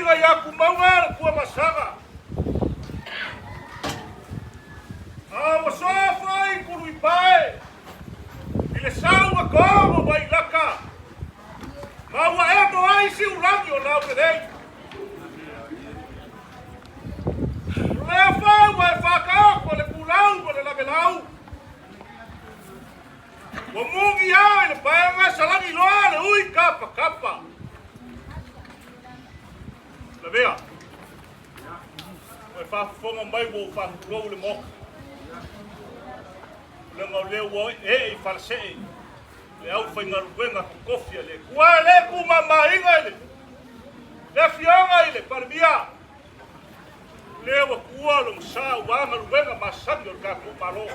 aiga ia Kumauga le Tuamasaga. A ua soa foi Kuluipae i le sau a Togo mai Laka, ma ua emo ai Siulagi o Laulelei. O lea foi ua e faataoto le pulau ma le lavelau. Ua mugi lava i le paega salagi loa le ui kapakapa. Lavea. Ua e faafofoga mai ua ou faatulou i le Maota. Leaga o lea ua ee i Falasee le aufaigaluega totofi a le Atua e le tumamaina i le Afioga i le Palemia. Lea ua tuua lona sa aua galuega masani o le tatou Malo,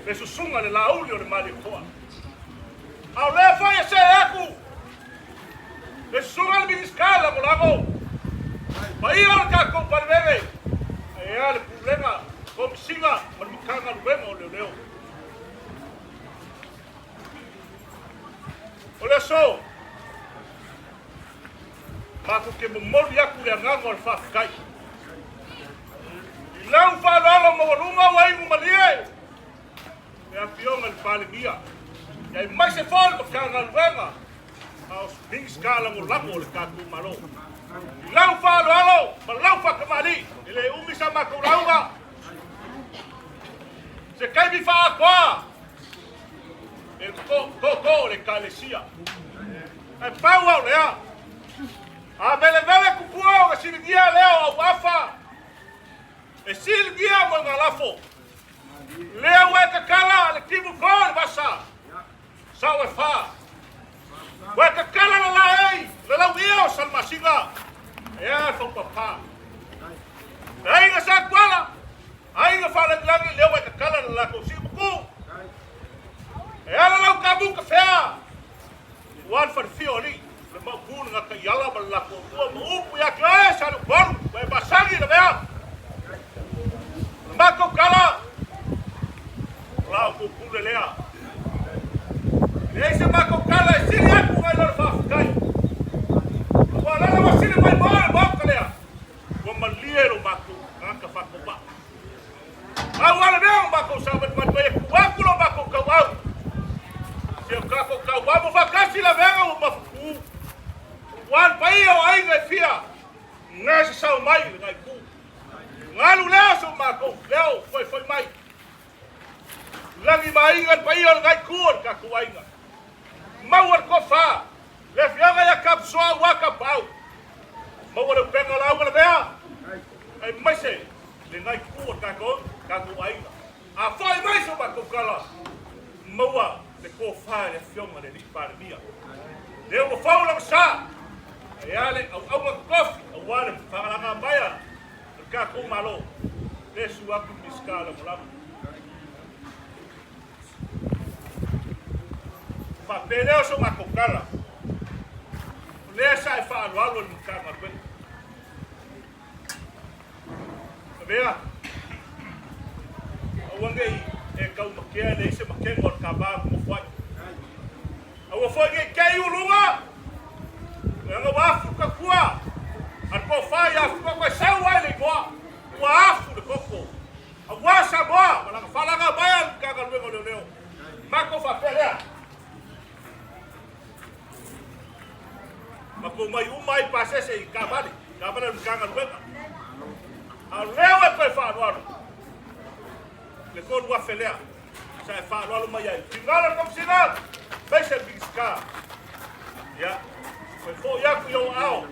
le susuga i le Laauli o le Malietoa. A o lea foi e see atu le susuga i le Minisita Lagolago, paia o le tatou Palemene, ae a le Pulega, Komesina ma le Matagaluega o Leoleo. O le aso, matou te momoli atu le agaga o le faafetai i lau faaaloalo maualuga ua inu malie le Afioga i le Palemia, aemaise foi le Matagaluega a o Minisita Lagolago o le tatou Malo. I lau faaaloalo ma lau faatamalii, e le umi sa matou lauga, se taimi faaatoa e tootoo o le Ekalesia. Ae pau au lea, a velevele tupua ona siligia lea o auafa e siligia mo ngā lafo. Lea ua e tatala le timu to le vasa, sao e fa. Ua e tatala le laei, le lauia o Salamasina, e a e faupapa. Le aiga sa tuala, aiga faalagilagi, lea ua e tatala le latou siumaku. E ala lau kamu ka fea, ua le falefia o alii, le maupu le gata i ala ma le latou atua ma upu ia te oe Saleupolu, ua e masani le mea. O le matou tala, o la outou pule lea. E leai se matou tala e sili atu nai lo le faafetai. Aua o lana ua sili mai moa le Maota lea, ua malie lo matou tagata faatauvaa. Pau lava le mea ua matou savalivali mai e tuu atu lo matou tauau. Si o tatou tauamo faatasi la vega ua mafutu. Ua le paia o aiga e fia, na se sao mai le nai ku. Galu lea so matou leo foi foi mai. Lagi ma aiga le paia o le nai ku o le tatou aiga. Maua le tofa, le afioga ia Kapusoa ua kapau. Maua le upega o lauga le mea, aemaise lenei itu o tatou aiga. A foi mai so matou tala, maua le tofa i le Afioga i le Alii Palemia. Lea ua fou lona sa, ae a le auauna totofi aua le fagalaga mai a le tatou Malo. Le susu atu le Minisita Lagolago. Faapea lea o so matou tala, o lea sa e faaaloalo i le Matagaluega. Avea, aua ne i e taumatea e leai se matega o le ta va nonofo ai. Aua foi ne i te i uluga, leaga ua afu le tatua, a le tofa ia Afutoto e sau ai le igoa, ua afu le toto. Aua Samoa ma lana falaga mai a le Matagaluega o Leoleo. Matou faapea lea. Matou mai uma ai pasese i taavale, taavale a le Matagaluega. A o lea ua e toe faaaloalo le 3,000 lea sa e faaaloalo mai ai. Finagalo le Komesina, aemaise le Minisita. Ia, toe foi atu i ou aao.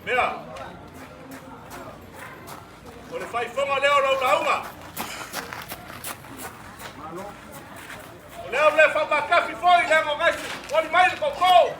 Mea, o le faifoga lea o lau lauga. O lea o le faamatafi foi leaga o gaisi, oli mai le koko.